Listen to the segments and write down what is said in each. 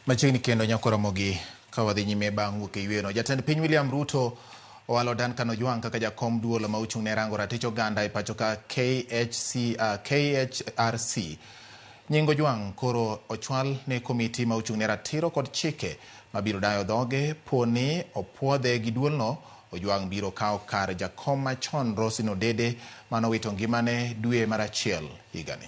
Machiegni kendo nyako Ramogi ka wadhi nyime bang' wuok e yweyno. Jatend piny William Ruto owalo Duncan Ojwang' kaka jakom duol ma ochung' ne rango ratich oganda e pacho ka KHC, KHRC. Nying Ojwang' koro ochwal ne komiti ma ochung' ne ratiro kod chike mabiro dayo dhoge po ni opuodhe gi duolno. Ojwang' biro kawo kar jakom machon Roslyn Odede manowito ngimane dwe mar achiel higani.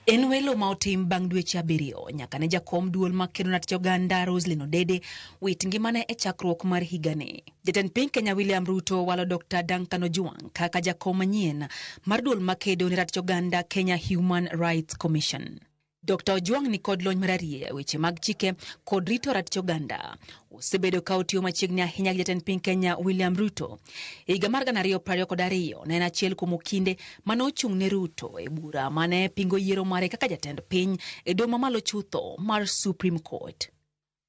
En welo ma otim bang' dweche 7 nyaka ne jakom duol makedo ne ratich oganda Roslyn Odede wit ngimane e chakruok mar higani. Jatend piny Kenya William Ruto walo Dr. Duncan Ojwang' kaka jakom manyien mar duol makedo ne ratich oganda Kenya Human Rights Commission. Dr. Ojwang' ni kod lony mararieya e weche mag chike kod rito ratich oganda. Osebedo ka otiyo machiegni ahinya gi jatend piny Kenya William Ruto. E higa mar 2022 ne en achiel kuom okinde mane ochung' ne Ruto e bura mane pingo yiero mare kaka jatend piny e doho mamalo chutho mar Supreme Court.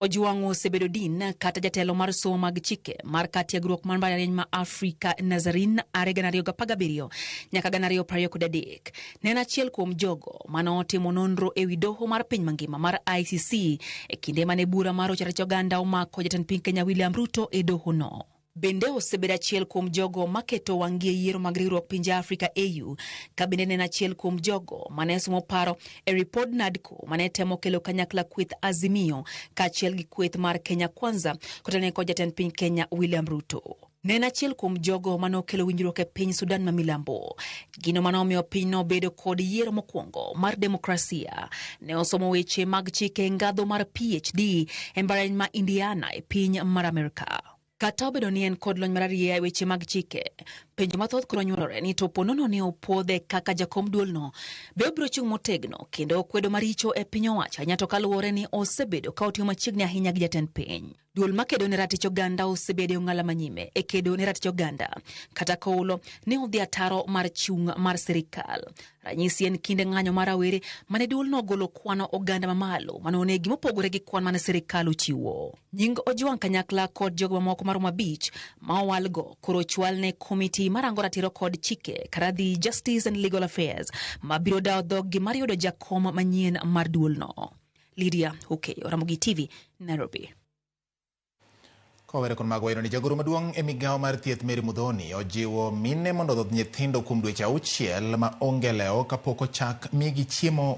Ojwang' osebedo din kata jatelo mar somo mag chike mar kar tiegruok mar mbalariany ma Africa Nazarene are 2017 nyaka 2023. Ne en achiel kuom jogo mane otimo nonro ewi doho mar piny mangima mar ICC e kinde mane bura mar rocho ratich oganda omako jatend piny Kenya William Ruto e dohono. Bende osebedo achiel kuom jogo maketo wang'gi e yiero mag riwruok pinje Afrika AU, ka bende ne en achiel kuom jogo mane somo paro e ripod NADCO mane temo kelo kanyakla kweth Azimio kaachiel gi kweth mar Kenya Kwanza kotelne kod jatend piny Kenya William Ruto. Ne en achiel kuom jogo mane okelo winjruok e piny Sudan ma milambo, gino mane omiyo pinyno obedo kod yiero mokwongo mar demokrasia. Ne osomo weche mag chike e ngadho mar PhD e mbalariany ma Indiana e piny mar Amerka. Kata obedo ni en kod lony mararieya e weche mag chike, penjo mathoth koro nyuolore ni to ponono ne opuodhe kaka jakom duolno, be obiro chung' motegno kendo kwedo maricho e piny owacho ahinya to kaluwore ni osebedo ka otiyo machiegni ahinya gi jatend piny. Duol makedo ne ratich oganda osebedo e ong'ala manyime e kedo ne ratich oganda, kata koulo ne odhi ataro mar chung' mar sirikal. Ranyisi en kinde ng'anyo mar rawere mane duolno ogolo kwano oganda mamalo mane onegi mopogore gi kwan mane sirikal ochiwo. Nying Ojwang' kanyakla kod jogo mamoko maromo 5 ma owalgo koro ochwal ne komiti marango ratiro kod chike kata the Justice and Legal Affairs mabiro dawo dhoggi mar yudo jakom manyien mar duolno. Lydia Okeyo, Ramogi TV, Nairobi. Kowere kod mago wayudo ni jagoro maduong' e migawo mar thieth Mary Muthoni ojiwo mine mondo odhodh nyithindo kuom dweche 6 ma onge lewo kapok ochak migi chiemo.